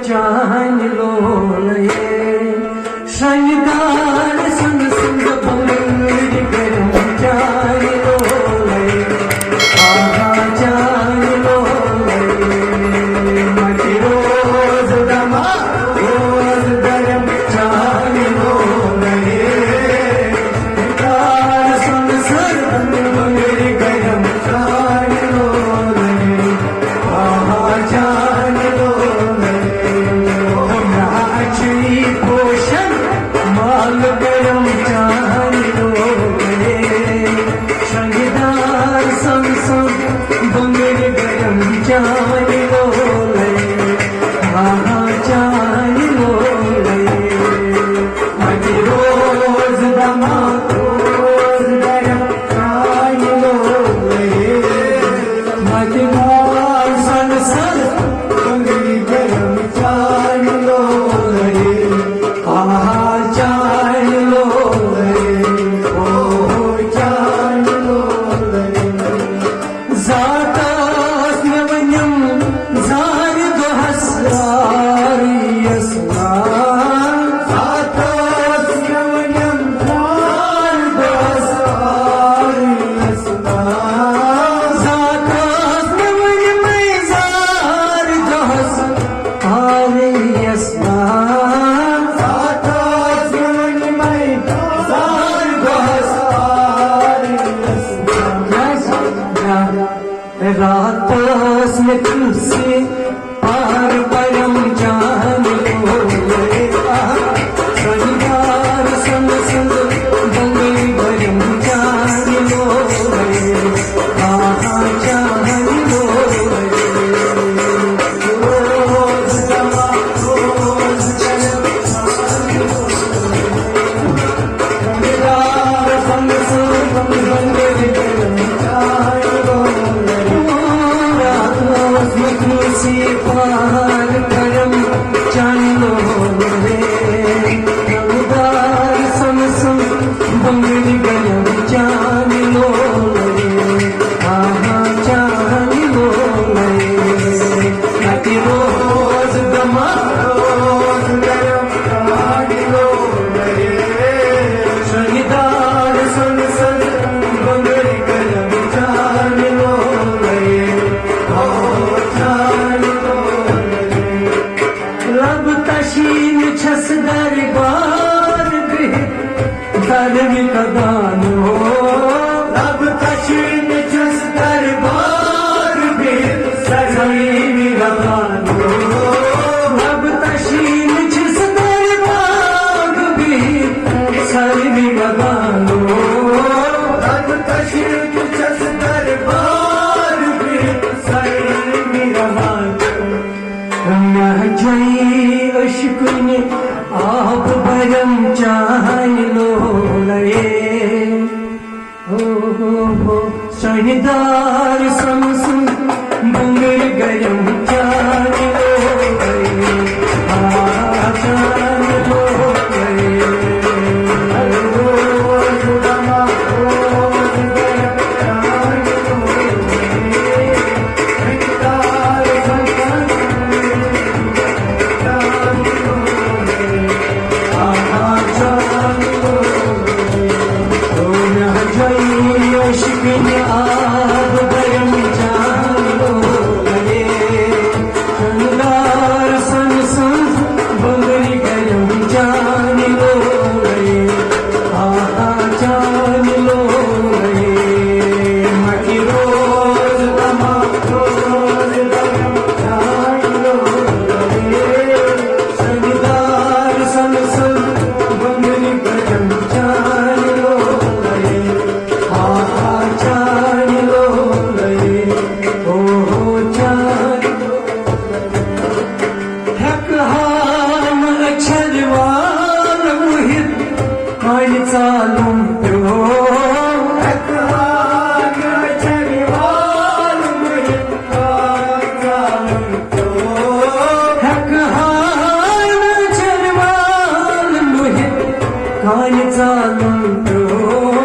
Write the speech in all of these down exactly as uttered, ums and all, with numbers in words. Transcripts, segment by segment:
چانہِ لولے، شنگار سن سنگ بنگڑی گرم چانہِ لولے، آہا چانہِ لولے، مٹی روز دما روز گرم چانہِ لولے، شنگار سن سنگ بنگڑی گرم چانہِ لولے۔ آہا جان لولے، ہمراہ اچھی پوشن مال کرم جان لولے، شنگدار سم سم بنگڑ گرم جان لولے، آہا جان لولے۔ اَتہِ روز دما روز گرم چانہِ لولے۔ مَتہِ مال سَن سَن بنگڑی گرم چانہِ لولے۔ آہا چانہِ لولے، اوہو چانہِ لولے۔ ذات ٲس مےٚ ؤنِم زارِ دۄہَس آرٕے یَس نا۔ ذات ٲس مےٚ ؤنِم زارِ دۄہَس آرٕے یَس نا۔ ذات ٲس مےٚ ؤنِمٕے زارِ دۄہَس آرٕے یَس نا۔ ذات ٲس مےٚ ؤنِمٕے زارِ دۄہَس آرٕے یَس نا۔ رات ٲس مےٚ تُلسی پار پرم جان لولے، آ، سنگار سن سن بنگڑی برم جان لولے، آہا جان لولے۔ روز دما روز کرم لب تشین چھس دربار بہت سرمی کدانو۔ لب تشین چھس دربار بہت سرمی کدانو۔ لب تشین چھس دربار بہت سرمی کدانو۔ لب تشین چھس دربار بہت سرمی کدانو۔ مہجئی عشقنہِ آب برم چانہِ لولے۔ ہو، ہو، ہو، شاہدار سمسم بنگل گرم چانہِ لولے۔ آ، چانہِ لولے۔ روز دما روز گرم چانہِ لولے۔ ہٮ۪کہٕ ہا نہٕ أچھَن وال وُہِتھ، کانہِ ژالُن پیوٚو۔ ہٮ۪کہٕ ہا نہٕ أچھَن وال وُہِتھ، کانہِ ژالُن پیوٚو۔ ہٮ۪کہٕ ہا نہٕ أچھَن وال وُہِتھ، کانہِ ژالُن پیوٚو۔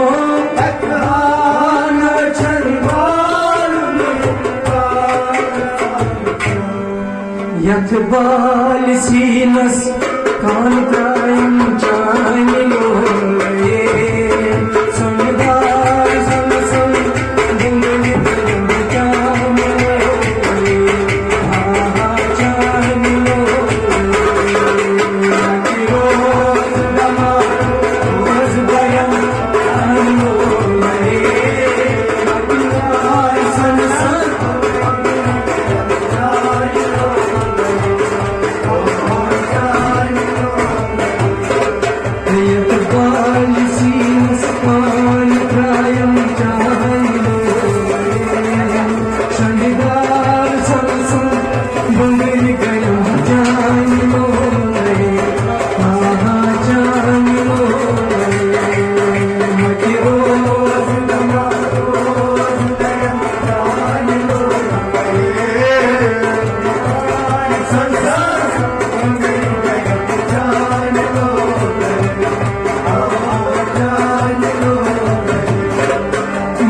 ہٮ۪کہٕ ہا نہٕ أچھَن وال وُہِتھ، کانہِ ژالُن پیوٚو۔ تہٕ بالہِ سیٖنس کان ترٛایم چانہِ لولے۔ سۄنہٕ دار سۄنہٕ سۄنہٕ بُنگلہِ بُنگلہِ چانہِ لولے۔ آ ہا چانہِ لولے۔ اَتہِ روز دمار روز بیان چانہِ لولے۔ اَتہِ دار سۄنہٕ سۄنہٕ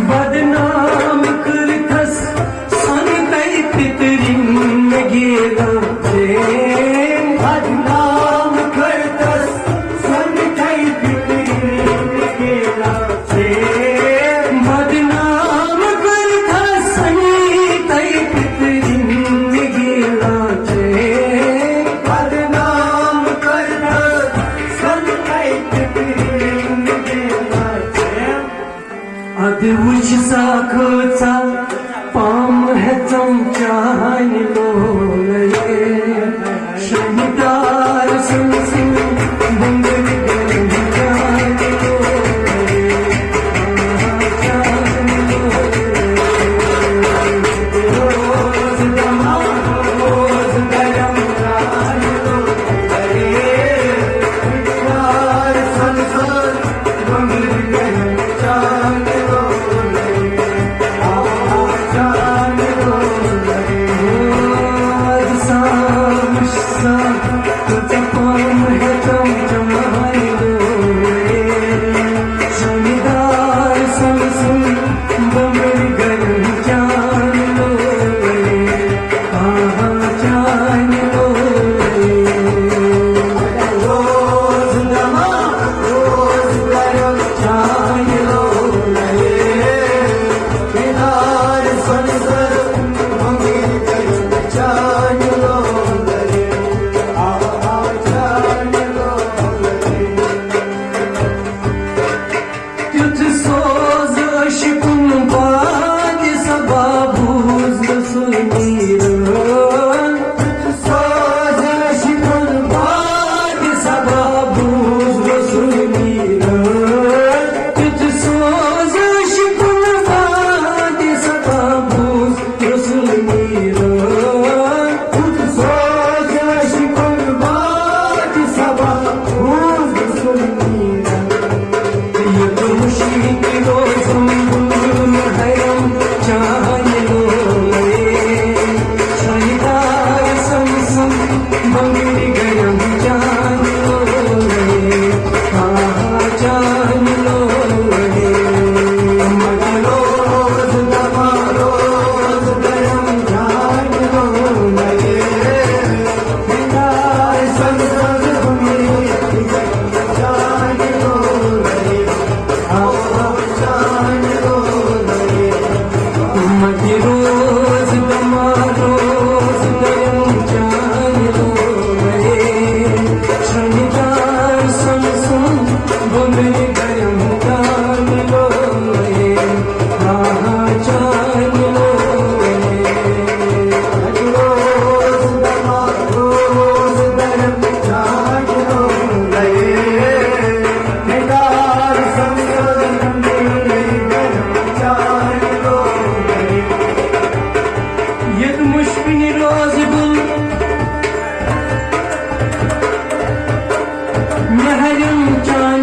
بدنام کٔرتھس سۄنہٕ تۄہہِ پِترِن گیلان چین۔ بدنام کٔرتھس سۄنہٕ تۄہہِ پِترِن گیلان چین۔ بدنام کٔرتھس سۄنہٕ تۄہہِ پِترِن گیلان چین۔ بدنام کٔرتھس سۄنہٕ تۄہہِ پِترِن گیلان چین۔ ادٕ وٕچھ سا کۭژاہ پامہٕ ہٮ۪ژٕم چانہِ لولے۔ شاہدار سُنٛد سُنٛد بُنٛگٕر گٔیَم چانہِ لولے۔ آ، چانہِ لولے۔ روز دمار روز گٔیَم چانہِ لولے۔ شاہدار سُنٛد سُنٛد تیُتھ سوز عشقُن باد صبا بوز رسول میٖرن۔ تیُتھ سوز عشقُن باد صبا بوز رسول میٖرن۔ تیُتھ سوز عشقُن باد صبا بوز رسول میٖرن۔ تیُتھ سوز عشقُن باد صبا بوز رسول میٖرن۔ ییٚتہِ مُشکِنہِ روزِ گُل مےٚ ہَرٮ۪ن چانہِ